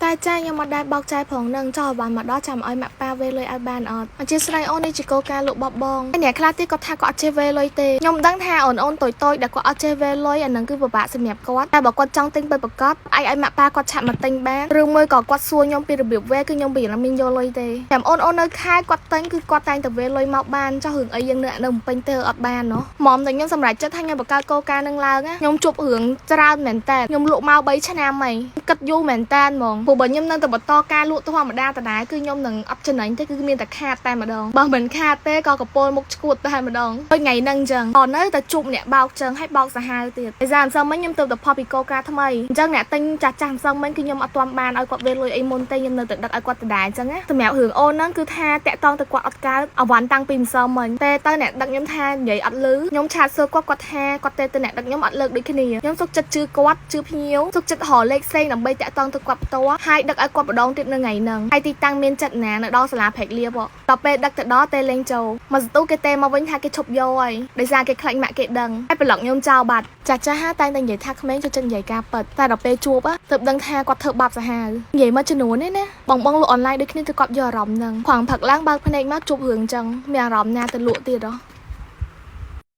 តែចាខ្ញុំអត់ដែលបោកចែផងនឹងចោលឲ្យបានមកដល់ចាំឲ្យម៉ាក់ប៉ាវេលុយឲ្យបានអត់អធិស្ឋានអូននេះជាគោលការណ៍លក់បបបងហើយអ្នកខ្លះទៀតគាត់ថាគាត់អត់ចេះវេលុយទេខ្ញុំដឹងថាអូនអូនតូចតូចដែលគាត់អត់ចេះវេលុយអានឹងគឺពិបាកសម្រាប់គាត់តែបើគាត់ចង់ទិញពិតប្រាកដអាចឲ្យម៉ាក់ប៉ាគាត់ឆាប់មកទិញបានឬមួយក៏គាត់សួរខ្ញុំពីរបៀបវេគឺខ្ញុំពីមានយកលុយទេចាំអូនអូននៅខេត្តគាត់ទិញគឺគាត់តែងតែវេលុយមកបានចោះរឿងអីយើងនៅនៅភ្នំពេញទៅអត់បានណោះហ្មមតែខ្ញុំសម្រេចចិត្តថាខ្ញុំបង្កើតគោលការណ៍នឹងឡើងណាខ្ញុំជួបរឿងច្រើនមែនតើខ្ញុំលក់មក3ឆ្នាំហើយគិតយូរមែនតើហ្មងព្រោះបើខ្ញុំនៅតែបន្តការលក់ធម្មតាដដែលគឺខ្ញុំនឹងអត់ចំណេញទេគឺមានតែខាតតែម្ដងបើមិនខាតទេក៏កពល់មុខឈួតតែម្ដងដូចថ្ងៃហ្នឹងអញ្ចឹងក៏នៅតែជួបអ្នកបោកចឹងឲ្យបោកសាហាវទៀតឯសារម្សិលមិញខ្ញុំទៅតែផុសពីគោលការណ៍ថ្មីអញ្ចឹងអ្នកទិញចាស់ចាស់ម្សិលមិញគឺខ្ញុំអត់ទាន់បានឲ្យគាត់វេលុយអីមុនទេខ្ញុំនៅតែដឹកឲ្យគាត់ដដែលអញ្ចឹងណាសម្រាប់រឿងអូនហ្នឹងគឺថាតាក់តងទៅគាត់អត់កើតអវ៉ាន់តាំងពីម្សិលមិញតែទៅអ្នកដឹកខ្ញុំថានិយាយអត់លឺខ្ញុំ chat សួរគាត់គាត់ថាគាត់ទេទៅអ្នកដឹកខ្ញុំអត់លើកដូចគ្នាខ្ញុំសុខចិត្តជឿគាត់ជឿភ្ញៀវសុខចិត្តរកលេខផ្សេងដើម្បីតាក់ទងទៅគាត់ផ្ទាល់ហើយដឹកឲ្យគាត់ម្ដងទៀតនៅថ្ងៃហ្នឹងហើយទីតាំងមានចិត្តណានៅដល់សាលាព្រែកលៀបដល់ពេលដឹកទៅដល់ទេលេងចូលមកសន្ទុះគេទេមកវិញថាគេឈប់យកហើយដោយសារគេខ្លាចម៉ាក់គេដឹងហើយប្លុកខ្ញុំចោលបាត់ចាស់ចាស់ហាតែងតែនិយាយថាក្មេងចូលចិត្តនិយាយការពិតតែដល់ពេលជួបទើបដឹងថាគាត់ធ្វើបាបសាហាវនិយាយមកចំនួននេះណាបងបងលក់អនឡាញដូចគ្នាគឺគាត់យកអារម្មណ៍ហ្នឹងខ្វងផឹកឡើងបើកភ្នែកមកជួបរឿងចឹងមានអារម្មណ៍ណាទៅលក់ទៀតហ៎។